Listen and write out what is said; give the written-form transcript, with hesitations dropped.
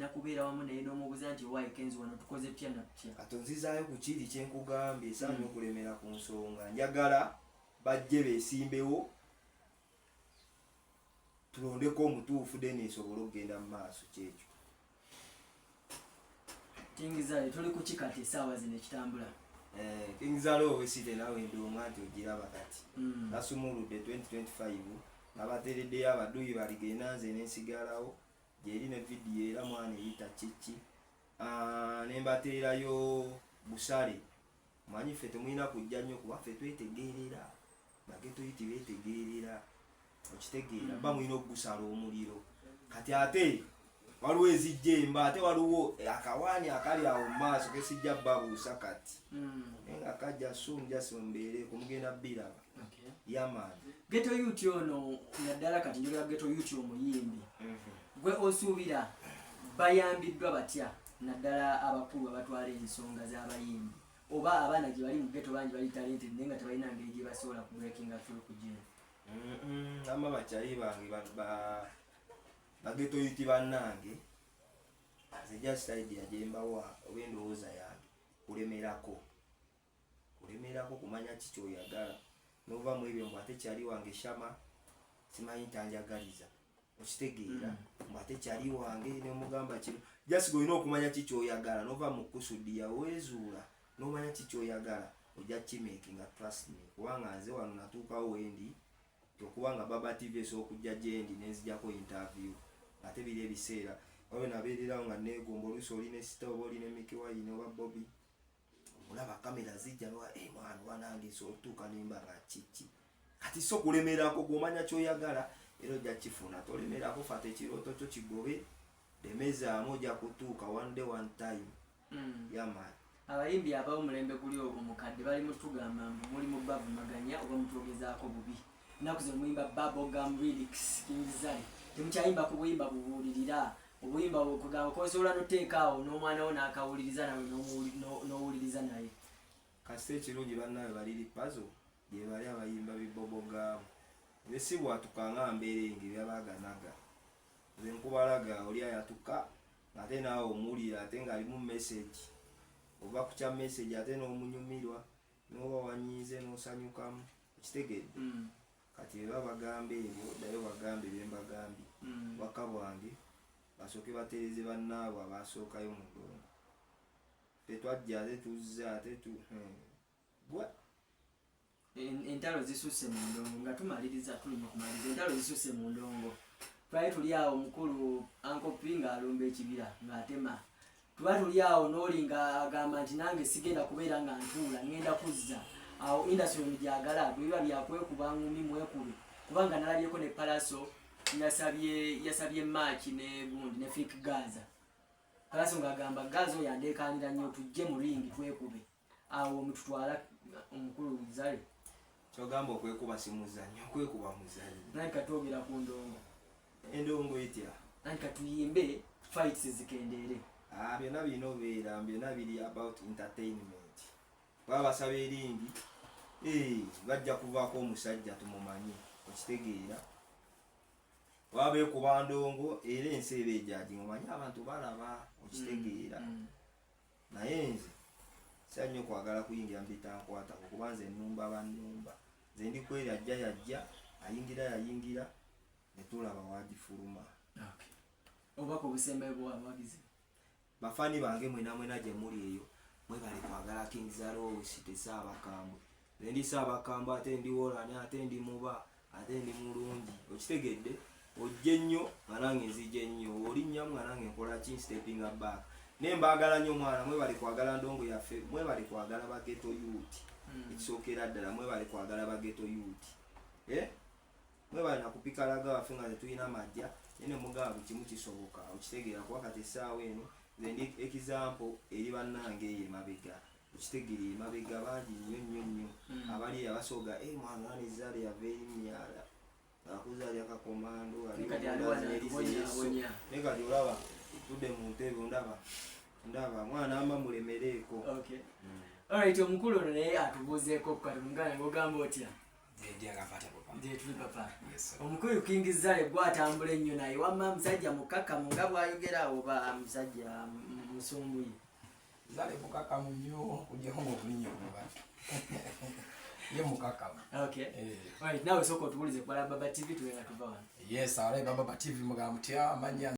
Kubeera wamu naye n'omubuuza nti, "Owaayi Kenzo, wano tukoze tutya na tutya?" Kati onzizaayo ku kiri kyenkugambye, esaanya okulemera ku nsonga. Njagala bajje beesimbewo, tulondeko omutuufu, then esobole okugenda mu maaso. Kyekyo. King Zale, tuli ku kikati essaawa zino ekitambula? Eh, King Zale owesite nawe ndonga nti ogiraba kati. Nasumuludde 2025, nabateereddeyo abaduyi baligenda, nze nensigalawo gyeri ne vidiyo era mwana eyita kiki. Ah, ne mbateerayo busale. Manyi ffe temulina kujja nnyo kuba ffe twetegeerera, ba ghetto youth beetegeerera, okitegeera? Ba mulina okugusala omuliro. Kati ate waliwo ezijja emba, ate waliwo akawaani akali awo mu maaso kesijja babuusa kati, naye nga kajja soon. Just mumbeereko, mugenda biraba. Yeah man. Ghetto youth ono, naddala kati njogera ghetto youth omuyimbi, gwe osuubira bayambiddwa batya, naddala abakulu abatwala ensonga z'abayimbi oba abaana gye bali mu ghetto? Bangi bali talented naye nga tebalina ngeri gye basobola ku breakinga through ku gym. Ama bakyali bange ba ghetto youth bannange, nze just idea gyembawa oba endowooza yange, kulemerako, kulemerako kumanya ki kyoyagala, nova mu ebyo mbu ate kyali wange shama simanyi tanjagaliza, okitegeera? Mbu ate kyali wange nemugamba kino. Just olina okumanya ki kyoyagala, nova mu kusudiya, weezuula nomanya ki kyoyagala, ojja kimakinga, trust me. Kubanga nze wano natuukawo wendi okubanga Baba TV esobola okujja gyendi nenzijako interview, ate biri ebiseera wabe nabeererawo nga neegomba. Oluusi oli ne sita oba oli ne Mikie Wine oba Bobi, olaba kamera zijja noa, "Eh, mwana wanange nsobola otuuka nemba nga kiki." Kati so kulemerako, gwomanya kyoyagala era ojja kifuna. Tolemerako, fata ekirooto kyo kigobe, lemezaamu, ojja kutuuka one day, one time. Yeah man. Abayimbi ab'omulembe guli omukadde bali mutugamba mbu muli mu bavumaganya oba mutwogezaako bubi. Ennaku zino muyimba bubblegum lyrics. King Zale, temukyayimba ku buyimba bubuulirira, obuyimba kugamba kosobola noteeka awo n'omwana wo n'akawuliriza nawe n'owuliriza naye. Kasita ekirungi bannawe baliri pazo gye bali abayimba bibobogamu. Nze si bwatuka nga mbeerenge byabaganaga. Nze nkubalaga oli ayatuka ate naawe omuwulira, ate ng'alimu message, ova ku kya message ate n'omunyumirwa, n'oba wanyiize n'osanyukamu, okitegedde? Kati beba bagamba ebyo, ddayo bagambe byembagambye. Bwaka bwange basooke batereze bannaabwe abasookayo mu ndongo. Ffe twajja ate tuzze ate tu gwe. Entalo zisusse mu ndongo. Nga tumaliriza, tuli mu kumaliriza, entalo zisusse mu ndongo. Twali tuli awo, omukulu Uncle P ng'alumba ekibira ng'atema, tuba tuli awo n'oli ng'agamba nti nange sigenda kubeera nga ntuula, ngenda kuzza awo industry mugyagala. Bwe biba byakwekuba ngumi, mwekube, kubanga nalabyeko ne Palaso yasabye match ne gundi ne Fik Gaza. Palaso ng'agamba Gaza oyo andeekaanira nnyo, tujje mu ring twekube. Awo mututwala, omukulu Zale? Kyogamba okwekuba si muzannyo, okwekuba muzannyo. Nanti katwogera ku ndongo. Endongo etya? Nanti katuyimbe, fights zikendeere. Ah, byonna birina obeera, byonna biri about entertainment. Baba basaba e ring, eh, bajja kuvaako omusajja tumumanyi, okitegeera? Baba beekuba ndongo, era ensi eba ejaji, omanyi abantu balaba, okitegeera? Naye nze sya nnyo kwagala kuyingira mu bitankwatako, kuba nze nnumba bannumba. Nze ndi kweri, ajja yajja, ayingira yayingira, ne tulaba wagifuluma. Okay. Obubaka obusembayo bwa abawagizi? Bafani bange mwena mwena gye muli eyo, mwebale kwagala King Zalowesi tesaabakambwe. Nze ndi saabakambwe, ate ndi wolani, ate ndi muba, ate ndi mulungi, okitegedde? Ojje nnyo nga nange nzija ennyo, olinnyamu nga nange nkola ki, steppinga back. Naye mbaagala nnyo mwana, mwebale kwagala ndongo yaffe, mwebale kwagala ba ghetto youth. Ekisookera ddala, mwebale kwagala ba ghetto youth, eh? Mwebale nakupikalaga waffe nga tetulina majja, naye ne mugamba buli kimu kisoboka, okitegeera? Kuba kati essaawa eno nze ndi example eri bannange eyo emabega, okitegeera? Emabega bangi nnyo nnyo nnyo abali abasoga, "Eh, mwana wani Zale yava eri myala akuzaalya kakomando." Kati ali wano atubonyaabonya. Naye kati olaba tudde mu ntebe, ondaba, ndaba mwana amba mulemereeko. Okay. Alright, omukulu ono naye atubuuzeeko kati. Muganda, ng'ogamba otya? Gyetuli papa. Omukulu King Zale gwatambula ennyo naye wamma musajja mukakkamu nga bw'ayogera oba musajja musumbuyi? Zale mukakkamu nnyo okuggyako ng'okulinnya okulubatu. Ye mukakkamu. Okay. Right, nawe sooka otubuulize ku Baba TV tube nga tuva wano. Yes, abalabi ba Baba TV mugamba mutya? Amanya